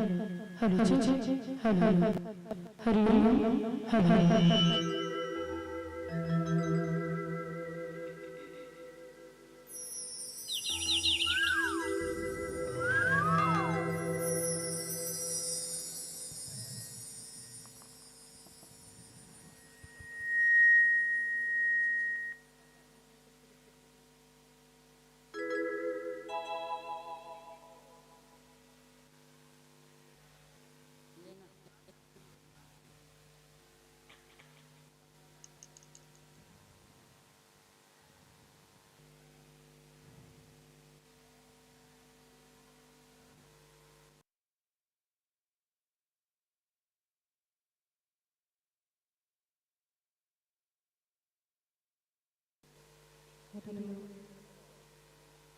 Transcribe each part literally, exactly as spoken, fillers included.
Hello, hello, hello, hello, Hari Om,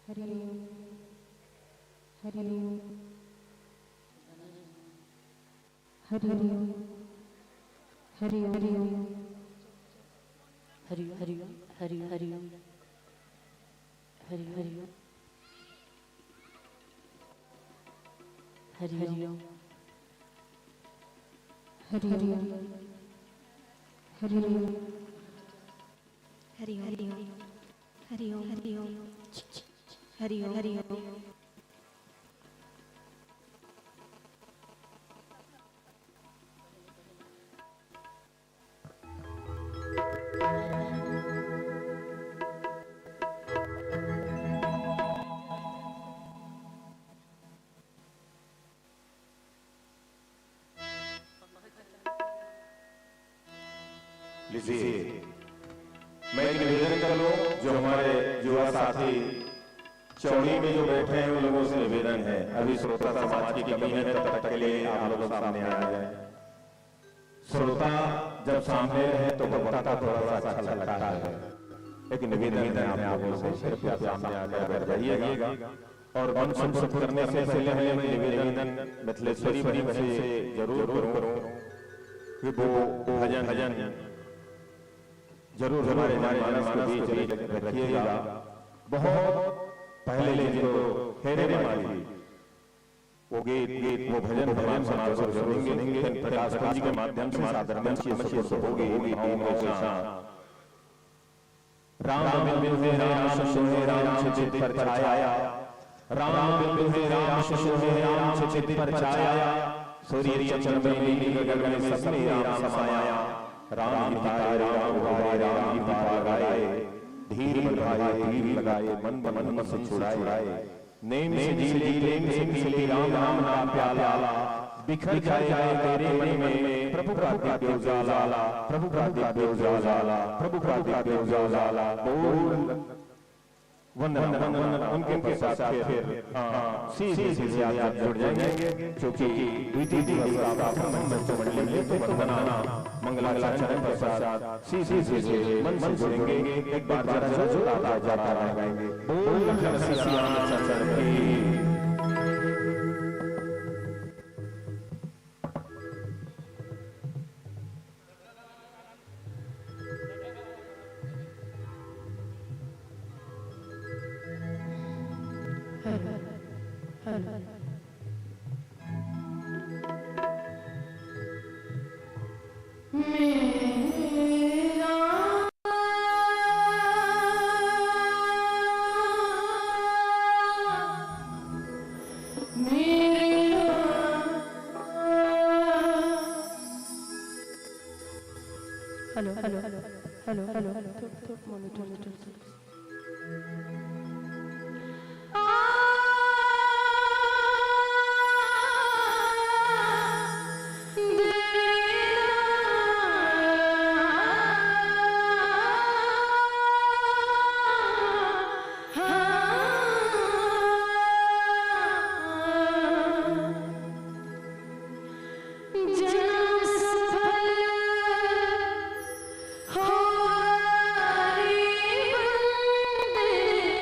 Hari Om. Hari Om. Hari Om. Hari Om. Hari Om. Hari Om. Hari Om. Hari Om. Hari Om. Hari Om. Hari Hari Om. Hari Hari Om. Om. Hari Om. Hari Om. Hari Om. Hari Om. Hari Om. Hari Om. Hari Om. Hari Om. लीजिए, मैं एक निवेदन कर लूं, जो हमारे युवा साथी चौड़ी में जो बैठे हैं, उन लोगों से निवेदन है, अभी श्रोता समाज की कमी है, तब तक के लिए आप लोग सामने आ जाए। श्रोता जब सामने रहे तो वक्ता को थोड़ा सा अच्छा लगता है। एक निवेदन है आप लोगों से, कृपया सामने आकर बैठ जाइएगा। और मंच सुंदर करने से पहले मैं निवेदन मिथिलेश्वरी बहन से जरूर करूं कि वो भजन, भजन जरूर हमारे जनमानस के बीच रखिएगा। बहुत पहले जिनको हेरे मारी वो गीत, गीत, वो भजन, भजन समाज को सुनेंगे, फिर प्रकाश पंच के माध्यम से सादर मंच की सुपुर्द होगी भावों के साथ। राम बिन है राम शंभु है राम छित पर छाया। राम बिन है राम शंभु है राम छित पर छाया। सूर्य चंद्र में नील गगन में सब में राम समाया। राम ही तारे राम उबारे राम ही पार लगाए। धीर बंधाए तीर लगाए मन बन मन से छुड़ाए। नेम से जी ले प्रेम से पी ले राम नाम का प्याला। बिखर जाए तेरे मन में प्रभु का दिव्य उजाला। प्रभु का दिव्य उजाला। प्रभु का दिव्य उजाला। बोल। वंदना, वंदना। उनके पश्चात फिर, हाँ, सीधे सीधे आप जुड़ जाएंगे, क्योंकि द्वितीय दिवस का प्रथम मंत्र मंडली में तो वंदना मंगलाचरण के पश्चात सीधे सीधे मन से जुड़ेंगे। एक बार जरा जोरदार जयकारा लगाएंगे। बोल लखन सिया रामचंद्र की। Hello, hello. मेरा, मेरा, hello, hello, hello, hello, hello, hello, थोड़ा, थोड़ा monitor, monitor। जन्म सफल हो रे बंदे,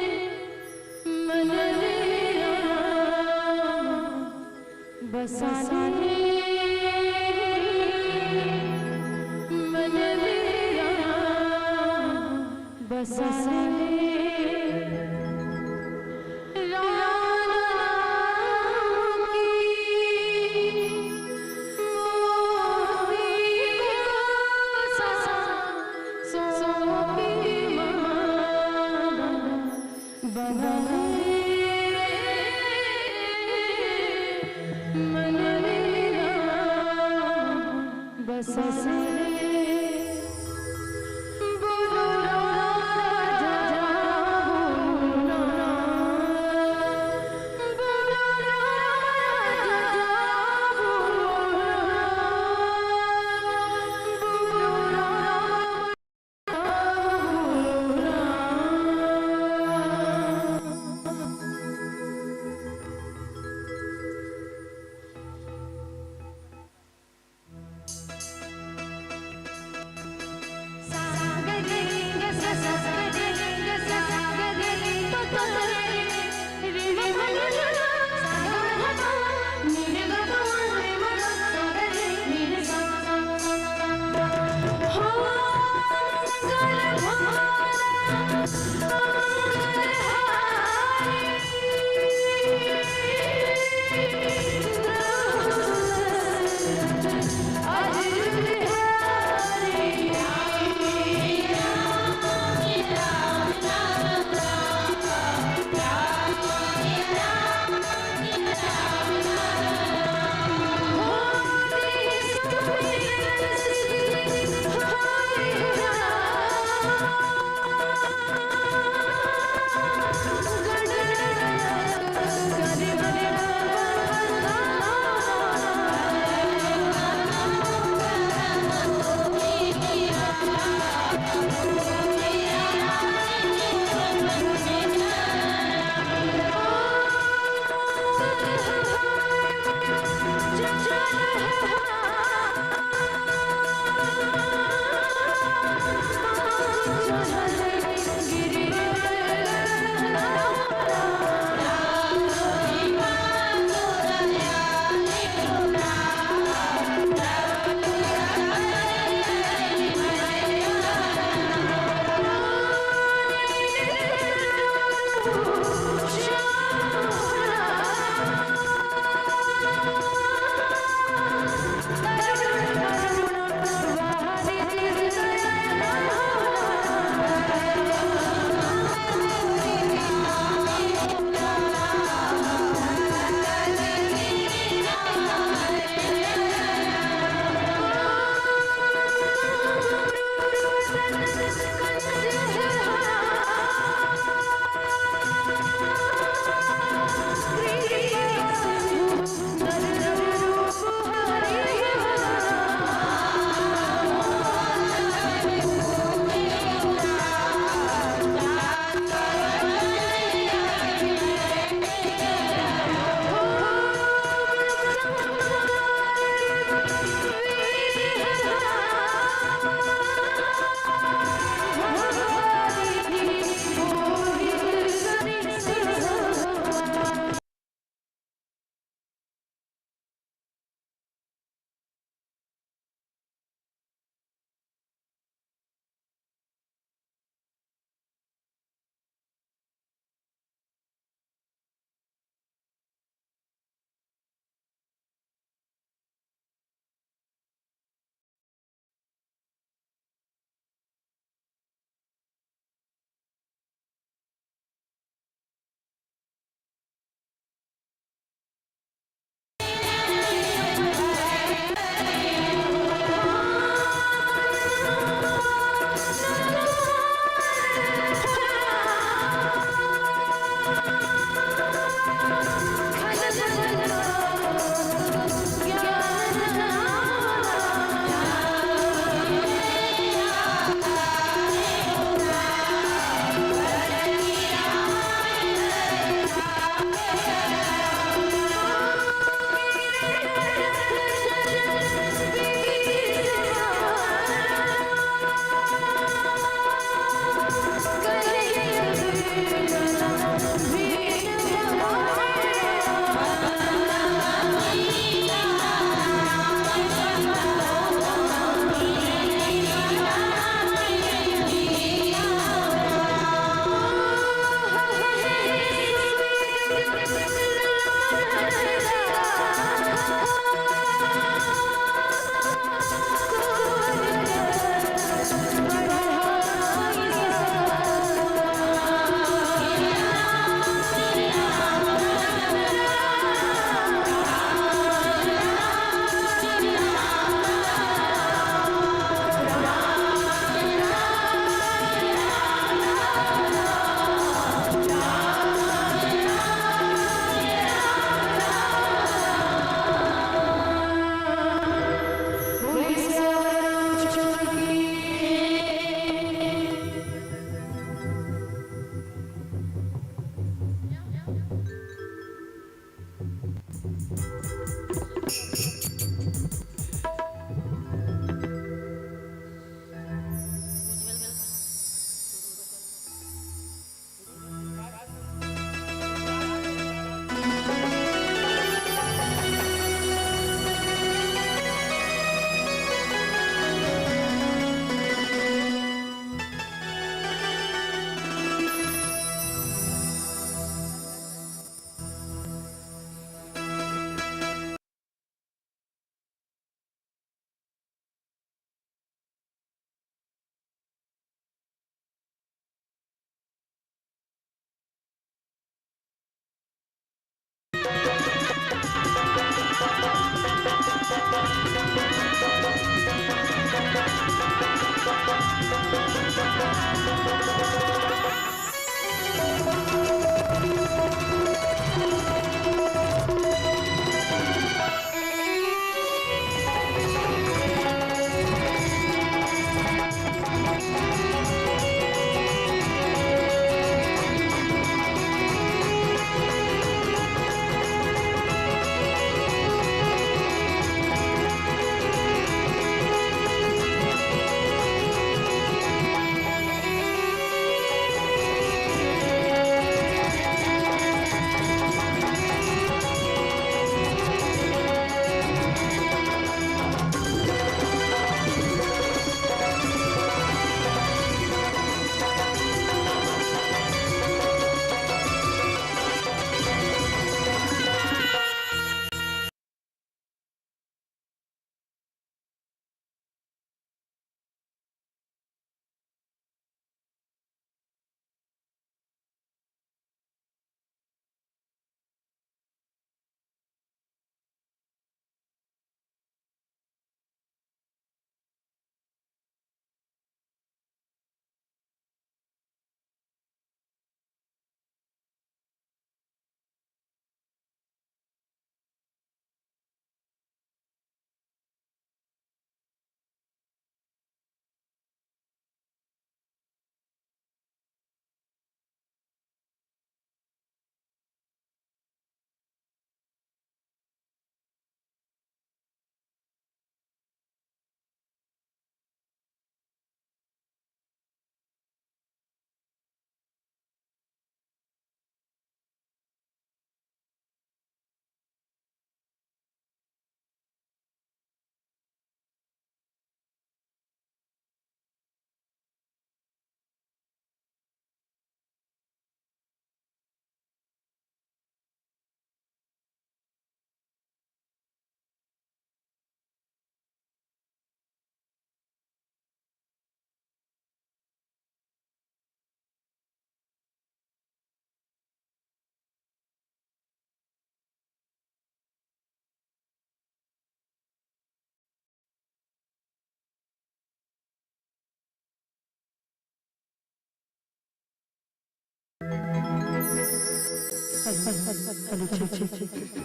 चलो, चलो, चलो, चलो।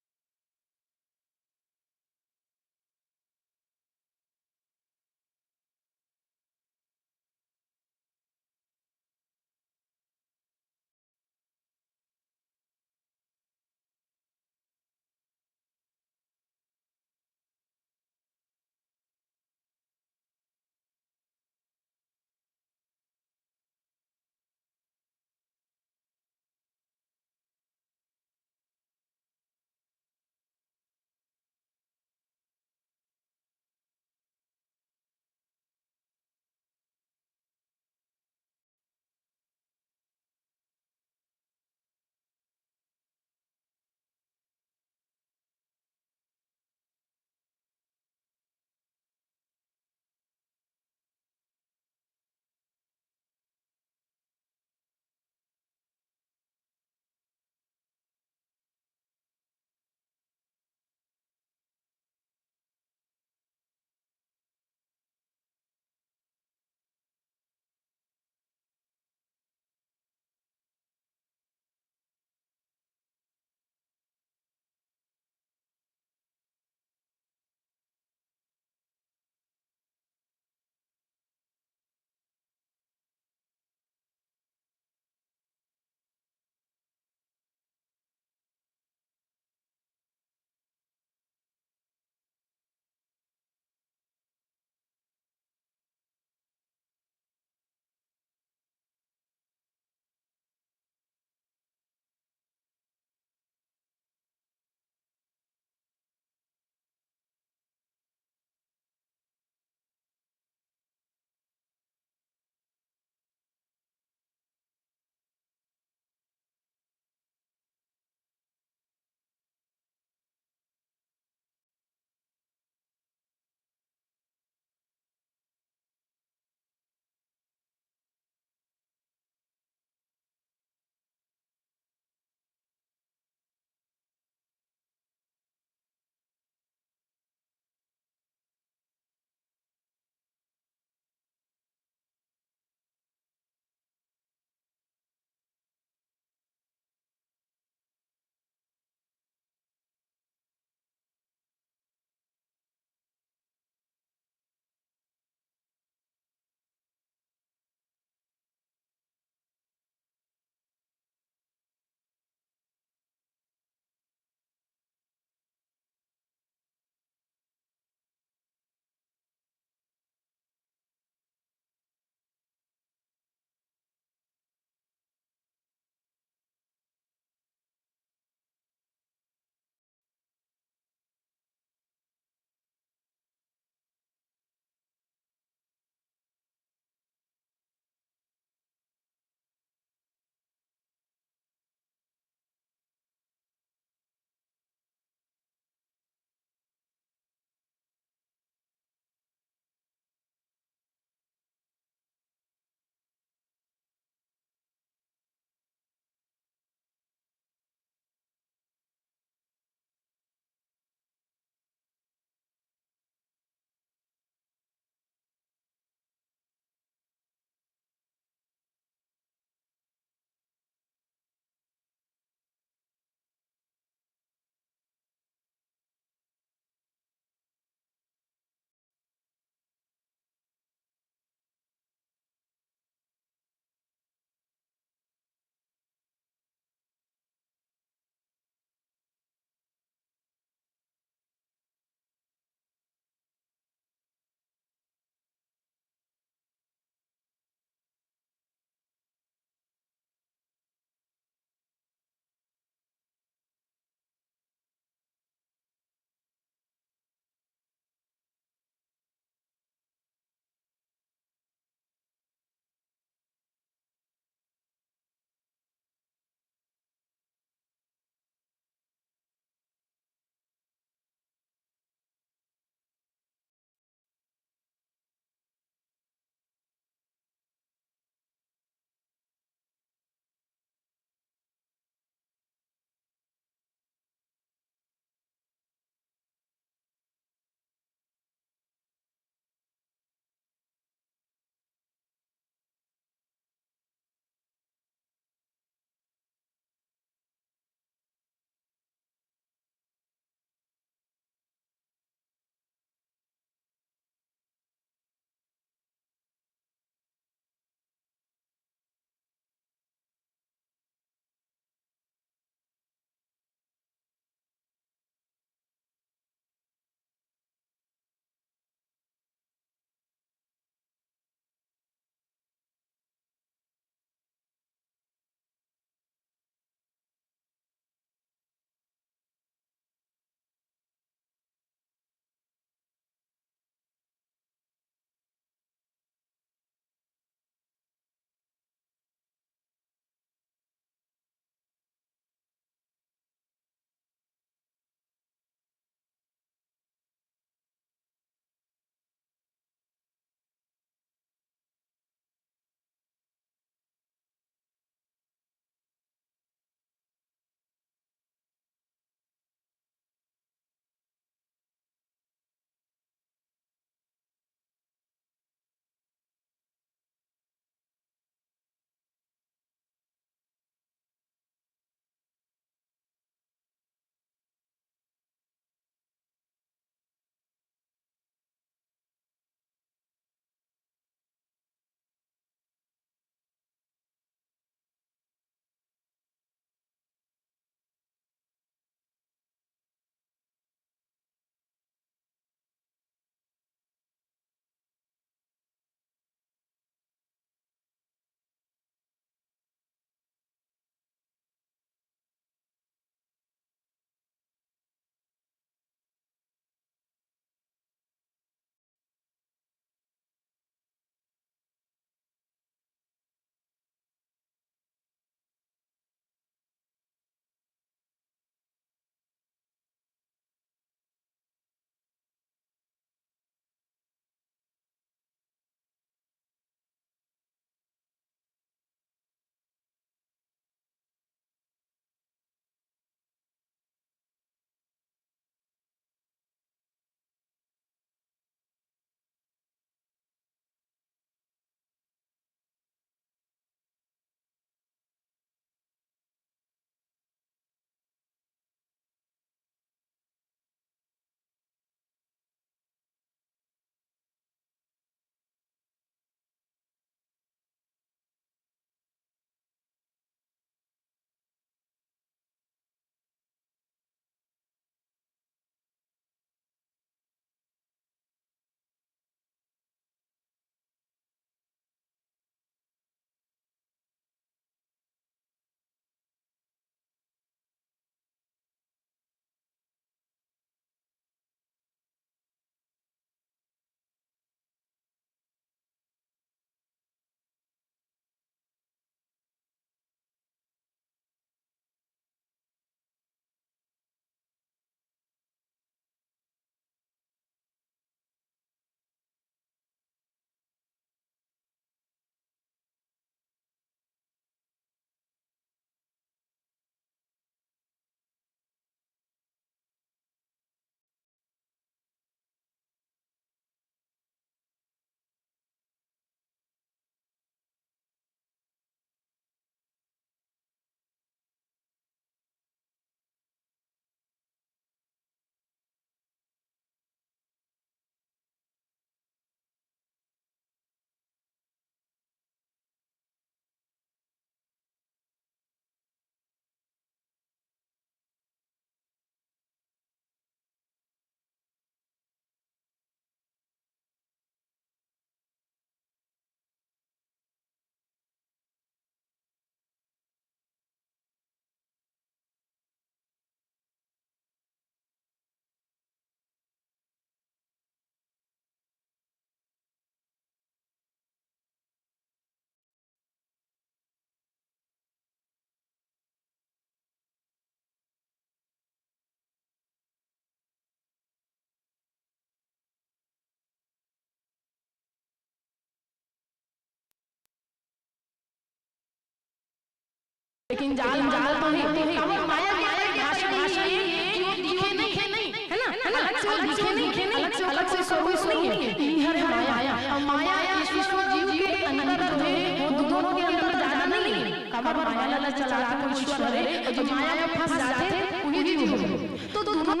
जाल, जाल तो हे, काबर माया, माया के भाषा, भाषा ये कि वो दिखे नहीं, है ना? है ना? अलग से वो दिखे नहीं, अलग से, अलग से स्वरूप नहीं है। ये हरे माया। और माया ईश्वर और जीव के अंदर जो है, वो दोनों के अंदर जाना नहीं है। काबर माया ला चलाथे वो ईश्वर हरे, और जो माया में फंस जाथे, वही जीव हरे। तो दोनों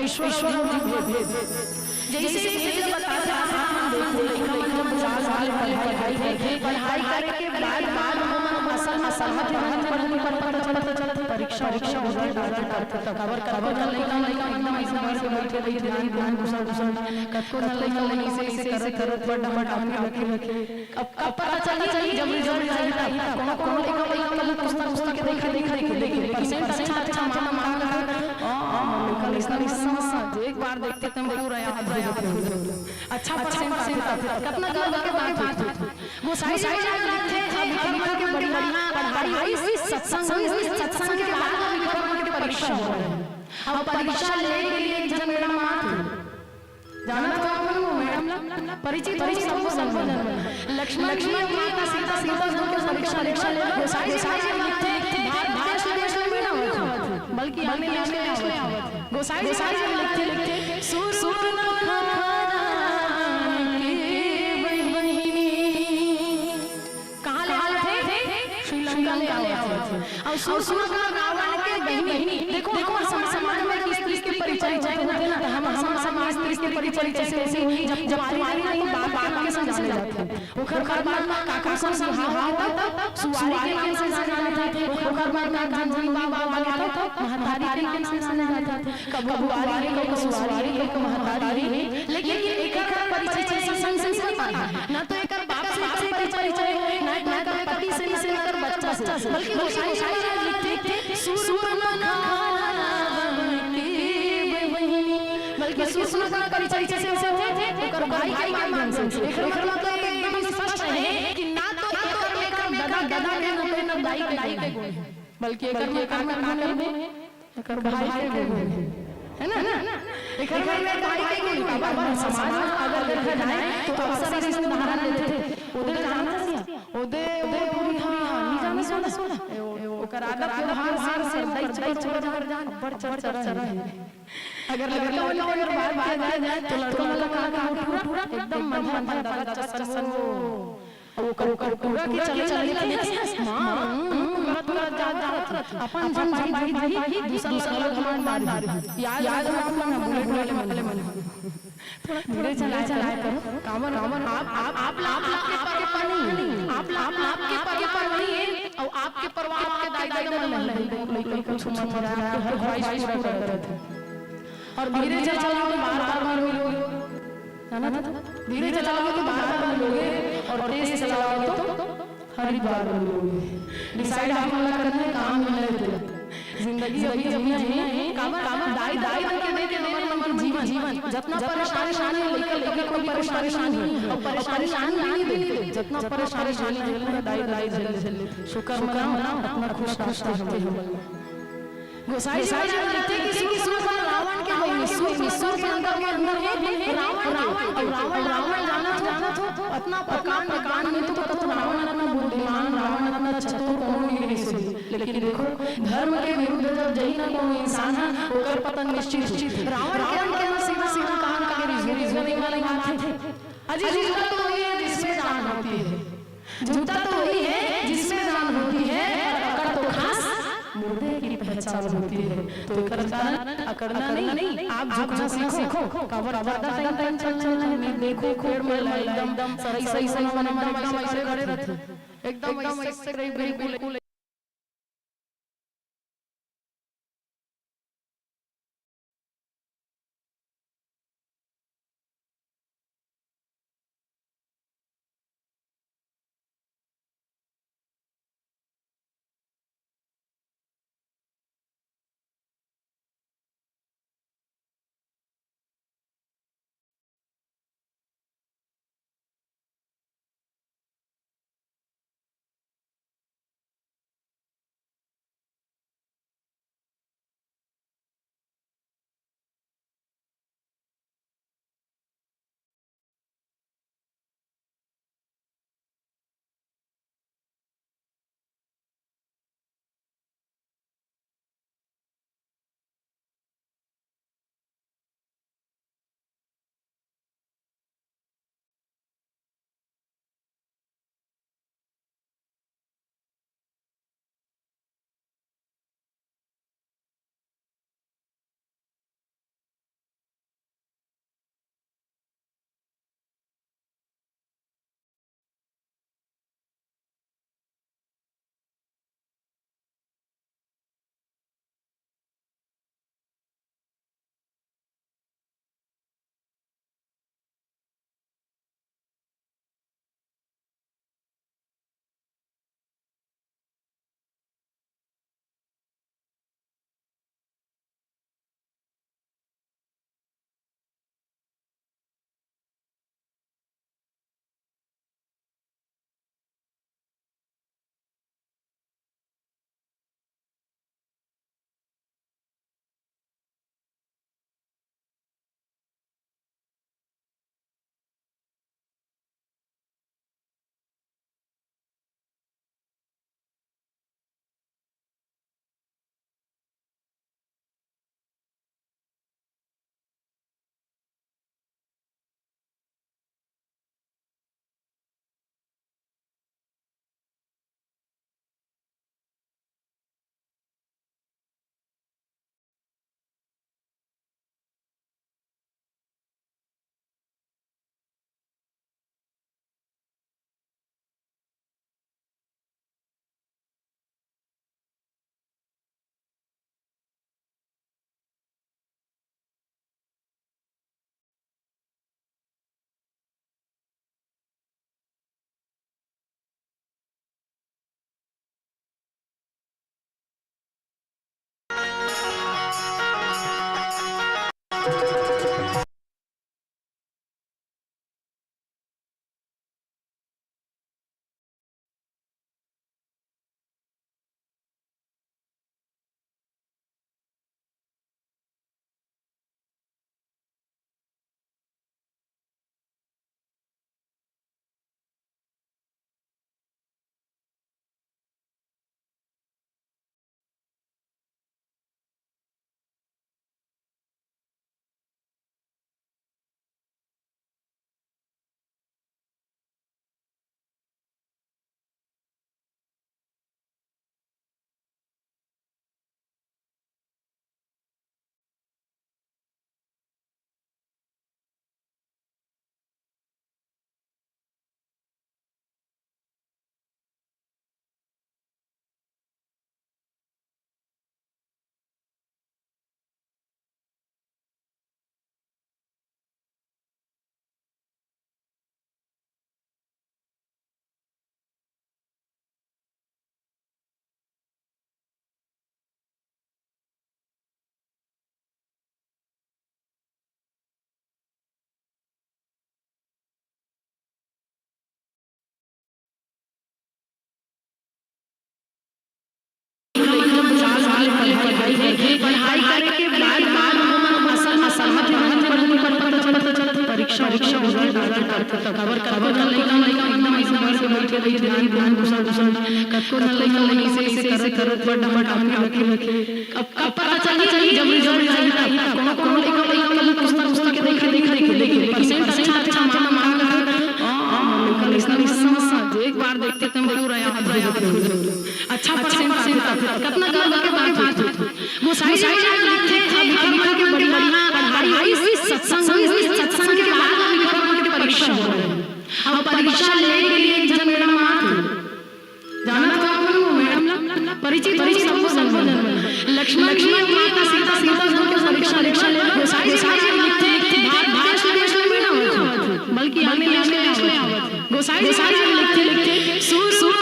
ईश्वर और जीव भेद। जैसे ही भेद बताथे, आप मन देखो, लइका मन जब बाजार वाले पढ़ाई, पढ़ाई करथे, पढ़ाई करे के बाद, बाद में असल, असल में पढ़ाई, पढ़ाई, पढ़ाई, पढ़ाई, पढ़ाई, परीक्षा, परीक्षा हो जाए, काबर, काबर, काबर, काबर, लइका, लइका मन एकदम ऐसे डर के बैठे रहिथे, ध्यान, ध्यान, घुसा, घुसा, कतको झन लइका मन ऐसे, ऐसे करत, करत, बड़ डहर काम रखे, रखे। अब, अब पता चली, चली, जब result आही, तब कोनो, कोनो लइका, लइका मन कुछ ना कुछ के देखा, देखा, देखा, देखा, percent अच्छा, अच्छा, मान, मान, मान, हाँ, हाँ, लइका, लइका, लइका, एक बार देखते, तुम पूरा याद हो जाते हो। अच्छा percent आथे, तब कतना गर्व के बात होथे। गोसाई जी महाराज लिखथे, विक्रम के बढ़िया पढ़ाई हुई, सत्संग हुई, सत्संग के बाद विक्रम के परीक्षा हो रहा है। अब परीक्षा लेके लिए एक जन मेरा माँ थे। जानत हो आप मन, वो मैडम ला? परिचित हो, सबो, सबो जन मन। लक्ष्मण जी, माता सीता, सीता जी के परीक्षा, परीक्षा ले, गोसाई जी महाराज लिखथे, भारत देश में लक्ष्मी ना होथे, बल्कि अन्य देश में आवत। गोसाई जी महाराज लिखथे, लिखथे, सूर, सूर, कहाँ ले आवत हे? श्रीलंका ले आवत हे। अउ सूर, सूर रावण के बहिनी। देखो, देखो, हमर समाज में एक स्त्री के परिचय होथे ना, त हमर समाज में स्त्री के परिचय कैसे होही? जब कुंवारी रही, बाप, बाप के संग जाने जाथे। ओकर बाद में काका संग बिहाव होथे, तब सुवारी के संग जाने जाथे। ओकर बाद में काका संग बाप, बाप के तब महतारी के संग जाने जाथे। कभू कुंवारी, कभू सुवारी, कभू महतारी। लेकिन एकर परिचय संग, संग, संग, संग, ना तो एकर बाप से, बाप से परिचय होय, ना, ना एकर पति से, ना एकर बच्चा से, बल्कि गोसाई जी महाराज लिखथे, सूर, सूर मन रावण के बहिनी, बल्कि सूर, सूर मन परिचय से, से होथे, ओकर भाई के माध्यम से। एकर मतलब तो एकदम स्पष्ट है कि ना तो एकर में एकर दादा, दादा के गुण है, ना दाई के गुण है, बल्कि एकर में, एकर में, एकर में भाई के गुण हे, है ना? एकर में भाई के गुण। अब समाज में अगर देखा जाए तो अक्सर ऐसे उदाहरण देथे, ओदे जानत हस, ओदे, ओदे पूरी, हाँ, नहीं जानत हस ना। ओकर आदत व्यवहार से बड़ चर, चर, चर, बड़ चर, चर हे। अगर लड़का वाला अगर बात किया जाए तो लड़का वाला का, का पूरा एकदम मंदा, मंदा, चर, चर, चर, अउ ओकर, ओकर टूरा के चले, चले, चले, माँ, पूरा, पूरा जात, जात, अपन, अपन भाई, भाई, भाई, दूसरा लड़का मार डारही। याद, याद रखो ना, बुलेट वाले मन। थोड़ा धीरे चलाया, चलाया करो। काबर, काबर, आप, आप, आप ला, आपके पर, पर नहीं। आप ला, आपके पर, पर नहीं है। अउ आपके परवाह आपके दाई, दाई मन नहीं। लइका कुछ मत हो रहा है, हर ख्वाहिश पूरा करत हे। अउ धीरे से चलाओ तो बार, बार, बार, बार, जाना था। धीरे चलाओगे तो बार बार मिलोगे, और तेज चलाओगे तो हरिद्वार मिलोगे। Decide आप मन ला करना है, काम मिलना है। जिंदगी अभी जीना है, काबर, काबर दाई, दाई मन के दे के हमर, हमर जीवन, जीवन। जितना परेशानी है, लेकर, लेकर कोई परेशानी नहीं है। अउ परेशानी आने भी नहीं दे। जितना परेशानी झेलना है, दाई, दाई झेल, झेल। शुक्र मनाओ, अपना खुश, खुश रखते हैं। गोसाई जी महाराज लिखथे कि सूर, सूर रावण के बहिनी, सूर, सूर के अंदर, के अंदर हे रावण, रावण, अउ रावण, रावण जानत हो, अतना प्रकांड, प्रकांड में तो कतको रावण अतना बुद्धिमान, रावण अतना चतुर कोनो नहीं रहिस होही। लेकिन देखो, धर्म के विरुद्ध जब जही ना कोनो इंसान हे, ओकर पतन निश्चित हे। रावण के अंदर में सीधा, सीधा कहा, कहा गिरी, गिरी, गिरी वाली बात हे। अजी, जूता तो वही है जिसमें जान होती है। जूता तो वही है जिसमें जान होती है, पर अकड़ तो खास मुर्दे की पहचान होती है। तो एकर कारण अकड़ना नहीं, आप झुकना सीखो। काबर ज्यादा टाइम, टाइम चल, चल, चल, देखो, पेड़ में एकदम सरई, सरई, सरई, एकदम ऐसे खड़े रहते। एकदम ऐसे, बिल्कुल। काबर कतको झन लइका मन एकदम अइसे बढ़ के बइठे रहिथे, ध्यान ध्यान दूसर दूसर, कतको झन लइका मन अइसे अइसे करत करत बड़ डहर काफी रखे रखे। अब अब पता चलही जब रिजल्ट आही त कोनो कोनो लइका लइका मन पुस्तक पुस्तक के देखे देखे देखे देखे परसेंट अच्छा अच्छा मांग मांग कर, लइका लइका समझ एक बार देखते तुम पूरा याद हो जाते हो। अच्छा परसेंट आथे त कतना गर्व के बात होथे। गोसाई जी महाराज लिखथे, अभी हमर के बढ़िया पढ़ाई होइस, सत्संग होइस, सत्संग के बाद अभी हमर के परीक्षा होय। अब परीक्षा ले के लिए एक झन मैडम आथे। जानत हो आप मन मैडम ला? परिचित हो सब, सब झन। लक्ष्मण जी अउ माता सीता, सीता जी के परीक्षा, परीक्षा ले। गोसाई जी महाराज लिखथे, भारत देश में मैडम आवत हे, बल्कि अन्य देश में आवत हे। गोसाई जी महाराज लिखथे, लिखथे, सूर सूर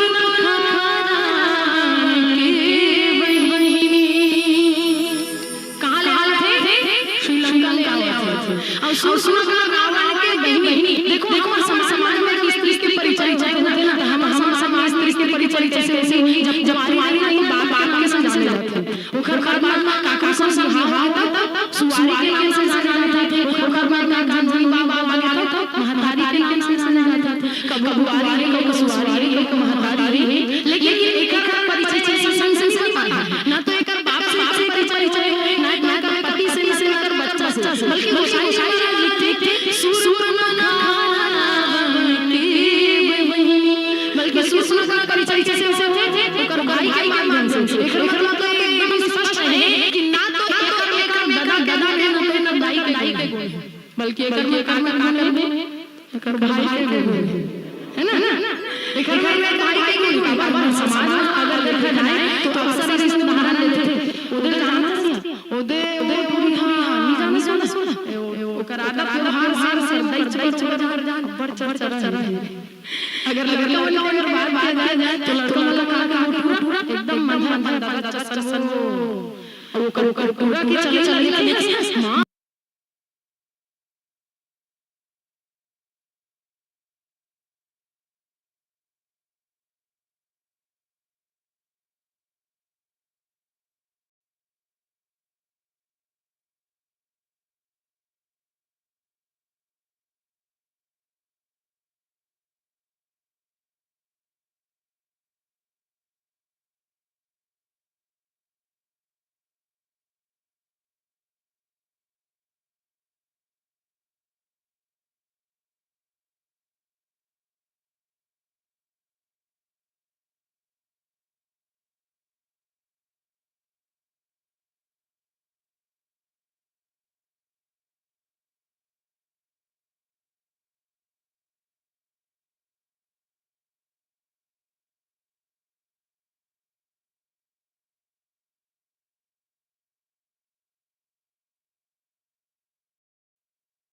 कहाँ ले आवत हे? श्रीलंका ले आवत हे। अउ सूर सूर रावण के बहिनी, देखो, हमर समाज, समाज में जब स्त्री के परिचय होथे ना, त हमर समाज में स्त्री के परिचय कैसे होही? जब, जब कुंवारी रही, बाप, बाप के संग जाने जाथे। ओकर बाद में काका संग बिहाव होथे, तब सुवारी के नाम से जाने जाथे। ओकर बाद में काका संग बाप, बाप के नाम से महतारी के नाम से जाने जाथे। कभू कुंवारी, कभू सुवारी, कभू महतारी, लेकिन एकर परिचय संग से नहीं पाए। ना तो एकर बाप से, बाप से परिचय होय, ना, ना एकर पति से, ना एकर बच्चा से। बल्कि गोसाई जी महाराज लिखथे, सूर सूर बल्कि सूर सूर परिचय से होथे, ओकर भाई के माध्यम से। एकर मतलब तो एकदम स्पष्ट हे कि ना तो एकर, एकर दादा, दादा के, ना तो एकर दाई के गुण हे, बल्कि एकर में का गुण हे? एकर भाई के गुण हे, है ना? एकर में एकर भाई के गुण हे। बाबा, समाज में अगर देखा जाए तो अक्सर अइसे उदाहरण देथे। ओदे जानत हस, ओदे, ओदे टूरी हा, नहीं जानत हस? ओकर आदत व्यवहार से, ओकर दई चल चल जान, बड़ चर चर हे। अगर लड़का मन के अगर बात किया जाए तो लड़का मन ला का, का टूरा, एकदम मंदा मंदा चसन वो। अउ ओकर, ओकर टूरा के चले चले के